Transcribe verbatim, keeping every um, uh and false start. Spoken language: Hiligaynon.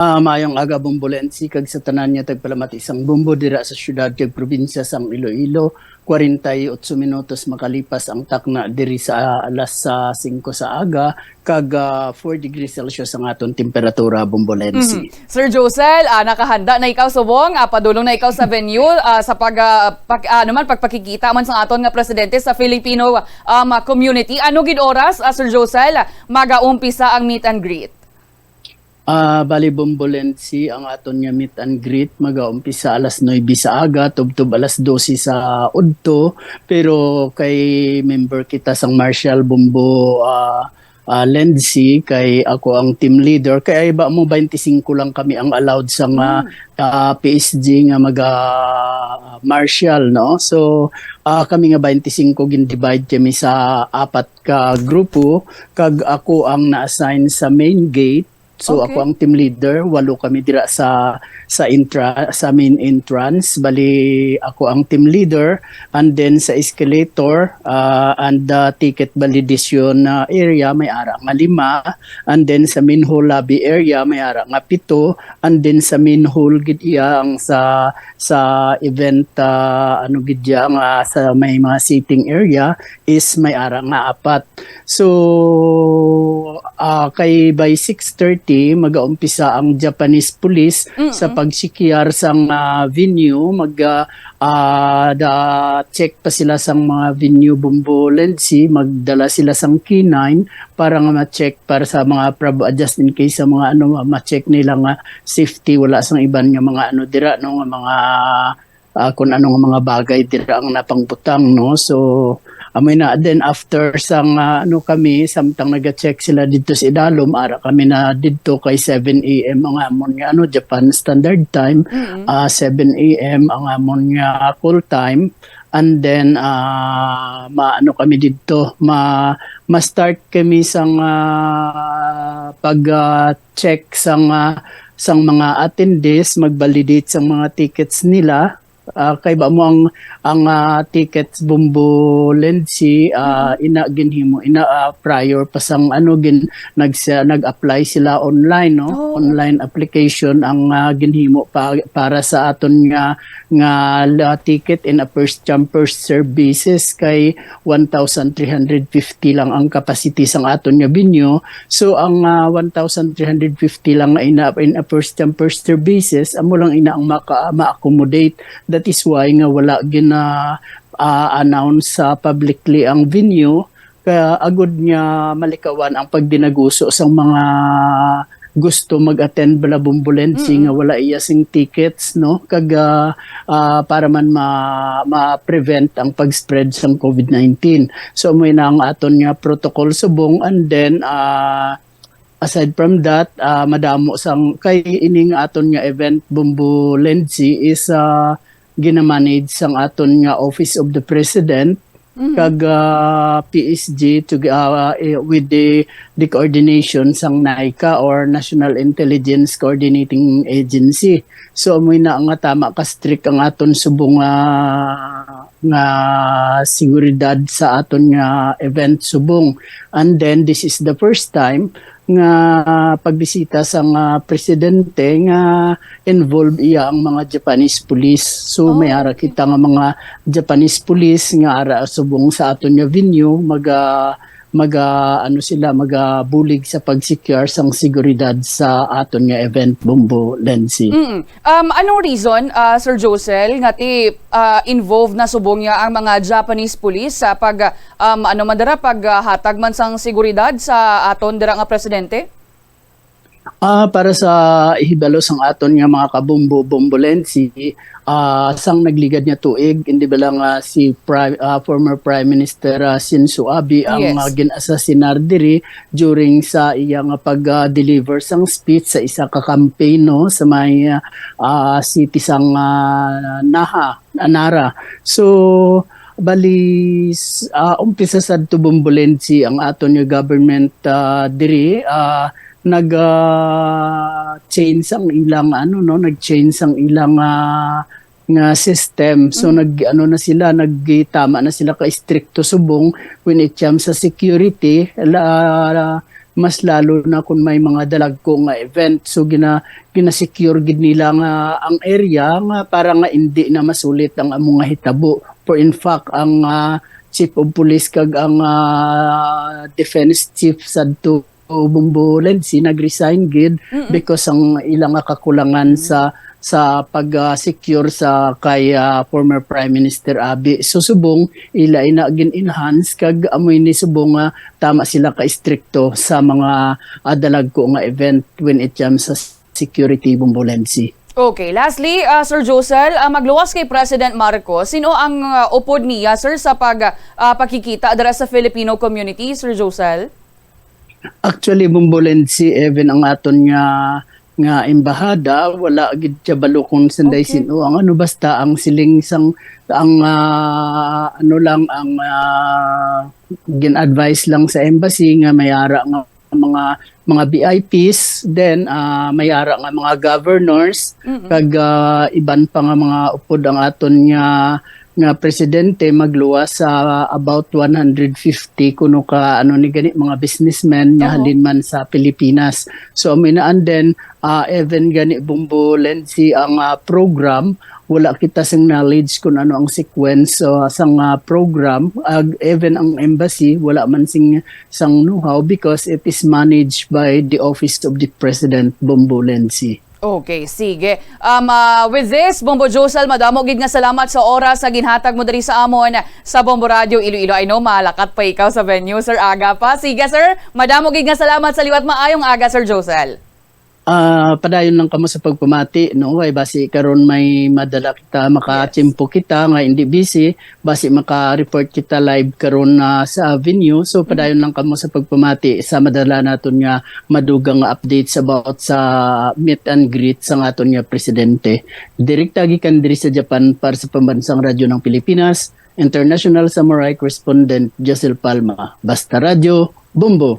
Ah, maayong aga, Bombo Lenzi, kag sa tanan nga tagpalamati sang Bombo dira sa siyudad kag probinsya sang Iloilo. Kwarenta y otso minutos makalipas ang takna diri sa alas, ah, singko sa aga, kag, ah, four degrees Celsius ang aton temperatura, Bombo Lenzi. Mhm. Sir Josel, ah, nakahanda na ikaw subong, ah, padulong na ikaw sa venue, ah, sa pag, ah, pag, ah, ano man, pagpakikita man sa aton nga presidente sa Filipino, um, community. Ano gid oras, ah, Sir Josel, magaumpisa ang meet and greet? Ah, bali, Bombo Lenzi, ang aton nga meet and greet magaumpisa alas nuebe sa aga, tubtob alas dose sa udto, pero kay member kita sang Marshall Bombo, ah, ah, Lenzi, kay ako ang team leader, kay ba mo, twenty-five lang kami ang allowed sa nga, Hmm. ah, P S G nga maga Marshall, no? So, ah, kami nga twenty-five, gin-divide kami sa apat ka grupo, kag ako ang na-assign sa main gate. So, Okay. ako ang team leader, walo kami dira sa, sa entra-, sa main entrance. Bali, ako ang team leader, and then sa escalator, ah, and the ticket validation, ah, area, may ara nga lima, and then sa main hall lobby area, may ara nga pito, and then sa main hall gid iya ang sa, sa event, ah, ano gid iya nga sa may mga seating area is may ara nga apat. So, ah, kay by six thirty, magaumpisa ang Japanese police sa Mm-mm. pagsikyar sang, ah, venue. Mag, ah, ah, da check pa sila sang mga venue, Bombo Lenzi. Magdala sila sang K nine para nga ma-check para sa mga prob-, just in case sa mga ano, ma-check nila nga safety, wala sang iban nga mga ano dira, no, nga mga ah, kung ano nga mga bagay dira ang napangbutang, no? So, amoy na. Then after sang, ah, ano, kami, samtang naga-check sila didto sa idalom, ara kami na didto kay seven A M ang amon nga, ano, Japan Standard Time, Mm. ah, seven A M ang amon nga call time. And then, ah, ma-, ano kami didto, ma-, ma-start kami sang, ah, pag, ah, check sang, ah, sang mga attendees, mag-validate sang mga tickets nila. Ah, kay ba mo ang, ang, ah, tickets, Bombo Lenzi, ah, Mm. ina ginhimo, ina, ah, prior pa sang ano, gin-, nagsa-, nag-apply sila online, no? Oo. Online application ang, ah, ginhimo pa, para sa aton nga, nga la-, ticket in a first come, first serve basis, kay one thousand three hundred fifty lang ang capacity sang aton nga venue. So, ang, ah, one thousand three hundred fifty lang nga ina, in a first come, first serve basis, amo lang ina ang maka-, ma-accommodate. That is why nga wala gina, ah, announce sa publicly ang venue, kaya agud nga malikawan ang pagdinaguso sang mga gusto mag-attend bala, Bombo Lenzi, Mm-mm. nga wala iya sing tickets, no? Kag, ah, ah, para man ma-, ma-prevent ang pag-spread sang covid nineteen. So, amoy na ang aton nga protocol subong, and then, ah, aside from that, ah, madamo sang, kay ining aton nga event, Bombo Lenzi, is, ah, ginamanage sang aton nga Office of the President, Mhm. kag, ah, P S G to, ah, eh, with the, the coordination sang NICA or National Intelligence Coordinating Agency. So, amoy na nga tama ka strict ang aton subong nga, nga seguridad sa aton nga event subong. And then, this is the first time nga pagbisita sang presidente nga involved iya ang mga Japanese police. So, may Oh, ara okay. kita nga mga Japanese police nga ara subong sa aton nga venue, maga-, maga-, ano sila, magabulig sa pag-secure sang seguridad sa aton nga event, Bombo Lenzi. Mm. Um, anong reason, ah, Sir Josel, nga ti, ah, involved na subong niya ang mga Japanese police sa pag, um, ano man dira, paghatag man sang seguridad sa aton dira nga presidente? Ah, para sa ihibalo sang aton nga mga kabombo, Bombo Lenzi, ah, sang nagligad nga tuig, hindi ba lang, ah, si Pri-, ah, former Prime Minister, ah, Shinzo Abe ang, Yes. ah, gin-asasinar diri during sa iya nga pag, ah, deliver sang speech sa isa ka campaign, no, sa may, ah, city sang, ah, Naha, Nara. So, bali, s-, ah, umpisa sad to, Bombo Lenzi, ang aton nga government, ah, diri, ah, nag, ah, change ang ilang, ano, no, nag-change ang ilang, ah, nga system. So, Mm. nag, ano na sila, nagtama na sila ka istrikto subong when it comes sa security. La, mas lalo na kung may mga dalagko nga event. So gina ginasecure gid nila nga ang area nga para nga indi na masulit ang amo nga hitabo. For in fact, ang ah, chief of police kag ang ah, defense chief sadto, Bombo Lenzi, nag-resign gid Mm-mm. because ang ilang nga kakulangan Mm. sa sa pag-secure sa kay ah, former Prime Minister Abe. So subong ila ina gin-enhance kag amoy ni subong nga tama sila ka istrikto sa mga ah, dalagko nga event when it comes sa security, Bombo Lenzi. Okay, lastly, ah, Sir Josel, ah, magluwas kay President Marcos, sino ang ah, upod niya, sir, sa pag ah, pakikita dira sa Filipino community, Sir Josel? Actually, Bombo Lenzi, even ang aton nga nga embahada, wala gid siya balo kung sanday Okay. sino ang ano, basta ang siling sang ang ah, ano lang ang ah, gin-advise lang sa embassy nga may ara nga mga mga V I Ps, then ah, may ara nga mga governors, Mm-mm. kag ah, iban pa nga mga upod ang aton nga nga presidente magluwas sa about one hundred fifty kuno ka ano ni gani mga businessmen nga Oo. halin man sa Pilipinas. So amo na, and then ah, even gani Bombo Lenzi ang ah, program, wala kita sing knowledge kung ano ang sequence ah, sang ah, program. Ag even ang embassy wala man sing sang know-how because it is managed by the office of the president, Bombo Lenzi. Okay, sige. Um, ah, with this, Bombo Josel, madamo gid nga salamat sa oras nga ginhatag mo diri sa amon sa Bombo Radio Iloilo. I know, malakat pa ikaw sa venue, sir. Aga pa. Sige, sir. Madamo gid nga salamat sa liwat. Maayong aga, Sir Josel. Ah, padayon lang kamo sa pagpamati, no? Ay basi karon may madala kita, makatsimpo kita nga hindi busy, basi maka-report kita live karon na sa venue. So padayon lang kamo sa pagpamati sa madala naton nga madugang nga updates about sa meet and greet sa aton nga presidente. Direkta gikan diri sa Japan para sa Pambansang Radyo ng Pilipinas, International Samurai Correspondent Josel Palma. Basta Radyo, Bombo!